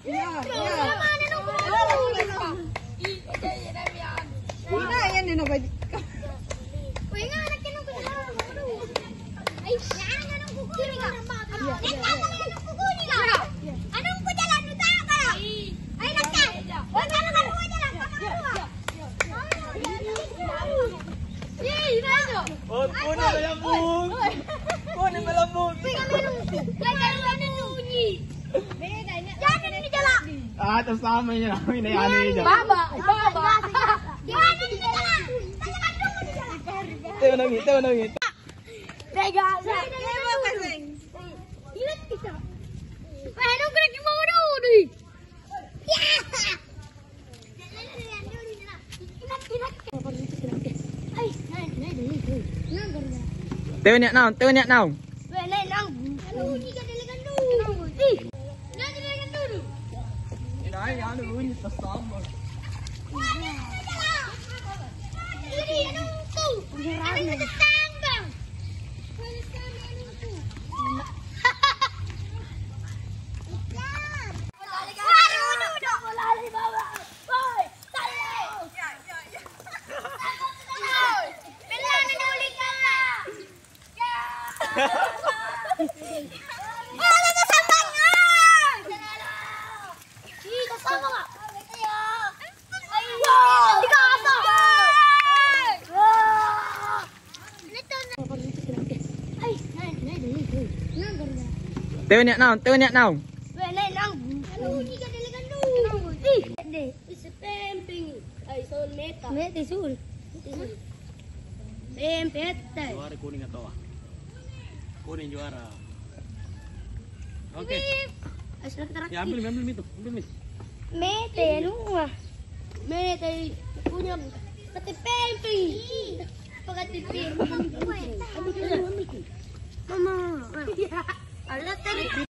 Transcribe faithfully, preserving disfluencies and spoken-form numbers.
Iya, iya. Ina, iya, Nino, baji. Oh, kuning melambung. Kuning melambung. Ah, terus sama ya. Ini aneh aja. Baba, baba. Teo nangi, teo nangi. Tega. Ingat kita. Eh, nongkrong di bawah dulu. Ya. Teo nia naung, teo nia naung. Teo nia naung, teo nia naung. Ih, deh, isi pempeng. Ai, sol meta. Meta isul. Pempetta. Juara kuning atau? Kuning juara. Oke. Ai, sudah terakhir. Ya, ambil, ambil itu, ambil itu. Meta, anu, ah. Meta, punya pete pempeng. Pagati pempeng.